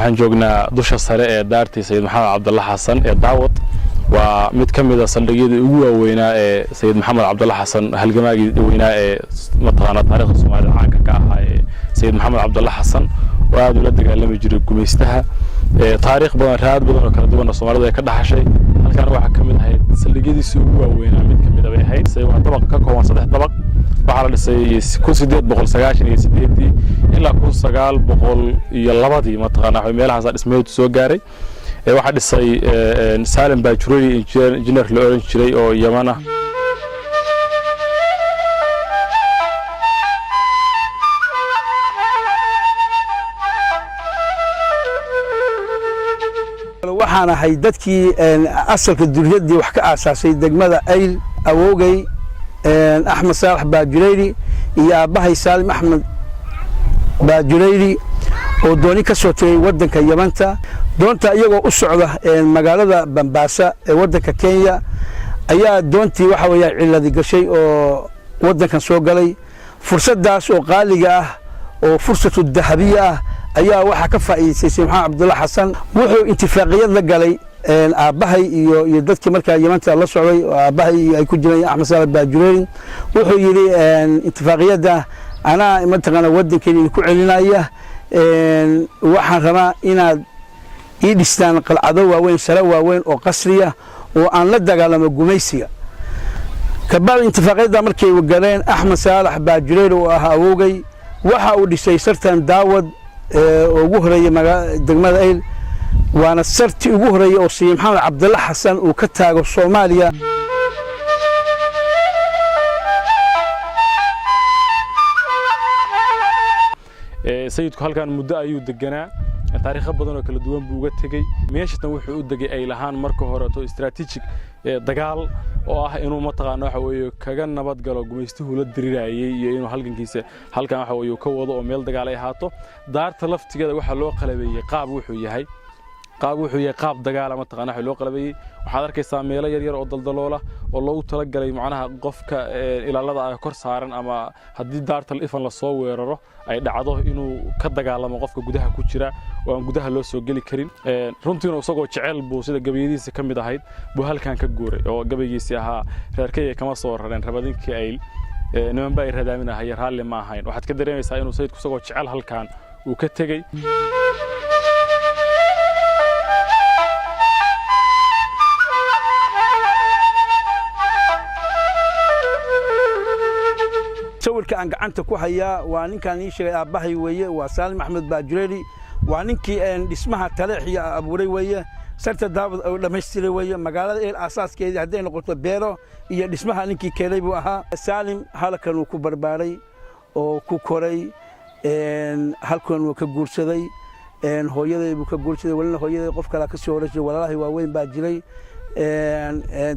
Waxaan joognaa dusha sare ee daartii Sayid Maxamed Cabdalla Xasan ee Daawad. Waa mid ka mid a saldhigyadii ugu waaweynaa ee Sayid Maxamed Cabdalla Xasan, halgamaagii weynaa ee mataqaanaa taarikhda Soomaalida caanka ka ahaa ee Sayid Maxamed Cabdalla Xasan, oo aad ula dagaalami jiray gumaystaha. Taariikh badan, raad badan oo kala duwanna Soomaalida ay ka dhaxashay. Halkan waxaa ka mid ahayd saldhigyadiisii ugu waaweynaa, mid ka mid a bay ahayd. Waa dabaq ka kooban saddex dabaq. Waxaa la dhisay 1898-dii ilaa 1902-dii, mataqaanaa meelahaas dhismaheedu soo gaaray. Waxaa dhisay Salim Bajureri, engineer la oran jiray oo Yaman ah. Waxaan ahay dadkii asalka duriyadii wax ka aasaasay degmada Ayl. Awowgay Axmed Saalax Baajureyri iyo aabbahay Saalim Axmed Baajureyri oo dooni ka soo tegey waddanka Yamanta, doonta iyagoo u socda magaalada Bambaasa ee waddanka Kenya, ayaa doontii waxa weeya cilladi gashay oo waddankan soo galay. Fursaddaas oo qaaliga ah oo fursatu dahabiya ah ayaa waxaa ka faa'iidaystay Sayid Maxamed Cabdulla Xasan. Wuxuu intifaaqiyad la galay aabbahay iyo dadkii markaa Yamanta la socday oo aabbahay iyo ay ku jireen Axmed Saalax Baajureyn. Wuxuu yidhi: "Intifaaqiyadda anaa mataqaana waddankeena idinku celinaya. Waxaan rabaa inaad ii dhistaan qalcado waaweyn, sare waaweyn oo qasriya oo aan la dagaalamo gumaysiga." Kabacdi intifaaqiyadda markay galeen, Axmed Saalax Baajureyr oo ahaa awowgay waxa uu dhisay sartan Daawad oo ugu horeeyey degmada Ayl, waana sartii ugu horreeyey oo Sayid Maxamed Cabdulla Xasan uu ka taago Soomaaliya. Sayidku halkan muddo ayuu deganaa, taariikho badan oo kala duwan buu uga tegey. Meeshatan wuxuu u degay ay lahaan marka horeeto strategic dagaal oo ah inuu mataqaana waxa weeye kaga nabad galo gumaystuhu la dirirayay iyo inuu halgankiisa halkan waxa weeye ka wado oo meel dagaal ay ahaato. Daarta laftigeeda waxaa loo qalabeeyey qaab wuxuu yahay qaab dagaala, mataqaana waxa loo qalabeeyey. Waxaad arkaysaa meelo yar yar oo daldaloola oo loogu talagalay macnaha qofka ilaalada ah kor saaran, ama haddii daarta ifan lasoo weeraro ay dhacdo, inuu ka dagaalamo qofka gudaha ku jira oo aan gudaha loo soo geli karin. Runtiina isagoo jecel buu, sida gabayadiisa ka mid ahayd, buu halkan ka guuray, oo gabaygiisii ahaa "Reerkayga kama soo rareen rabadinkii Ayl, nimanba ay radaaminahaya raalli ma ahayn". Waxaad ka dareemaysaa inuu sayidku isagoo jecel halkan uu ka tegey. Sawirka aan gacanta ku hayaa waa ninkaan ii sheegay, aabbahay weeye, waa Saalim Axmed Baajureyri. Waa ninkii dhismaha taleexiya abuuray weeye, sarta Daawad oo dhammaystiray weeye. Magaalada Eel aasaaskeedii hadday noqoto beero iyo dhismaha, ninkii keenay buu ahaa Saalim. Halkan uu ku barbaaray oo ku koray, halkan uu ka guursaday hooyaday buu ka guursaday. Welina hooyaday qof kalaa ka soo horreysay, walaalahay waaweyn baa jiray.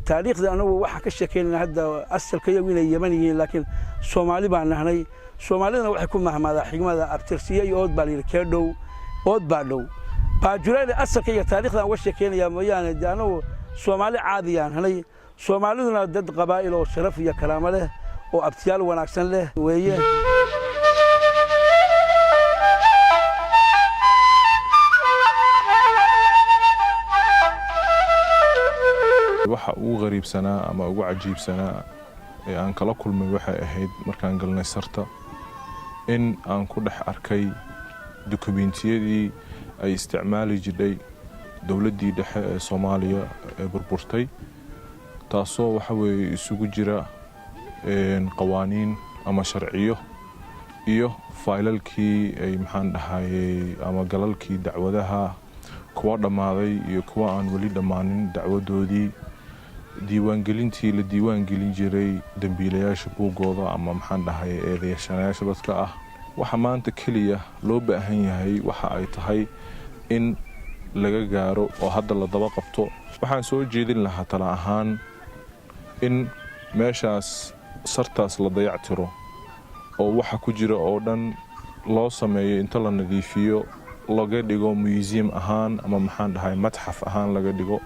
Taariikhda anagu waxaan ka sheekaynayna hadda asalka iyagu inay Yeman yihiin, laakiin Soomaali baan nahnay. Soomaalidana waxay ku mahmaadaa xigmada abtirsiye iyo ood baa la yidhi, kee dhow? Ood baa dhow. Baajureyda asalka iyo taariikhdan uga sheekaynayaa mooyaane, dee anagu Soomaali caadiyaan hanay. Soomaaliduna dad qabaa'il oo sharaf iyo karaamo leh oo abtiyaal wanaagsan leh weeye. Waxa ugu qariibsanaa ama ugu cajiibsanaa ee aan kala kulmay waxay ahayd markaan galnay sarta in aan ku dhex arkay dukumiintiyadii ay isticmaali jidhay dowladdii dhexe ee Soomaaliya ee burburtay, taasoo waxa weeye isugu jira qawaaniin ama sharciyo iyo faylalkii ay, maxaan dhahayey, ama galalkii dacwadaha, kuwa dhammaaday iyo kuwa aan weli dhammaanin dacwadoodii, diiwaangelintii la diiwaangelin jiray dembiilayaasha buuggooda ama, maxaan dhahay, eedayashanayaasha dadka ah. Waxa maanta keliya loo baahan yahay waxa ay tahay in laga gaaro oo hadda la daba qabto. Waxaan soo jeedin lahaa tala ahaan in meeshaas sartaas la dayactiro oo waxa ku jira oo dhan loo sameeyo, inta la nadiifiyo laga dhigo museum ahaan ama, maxaan dhahay, matxaf ahaan laga dhigo.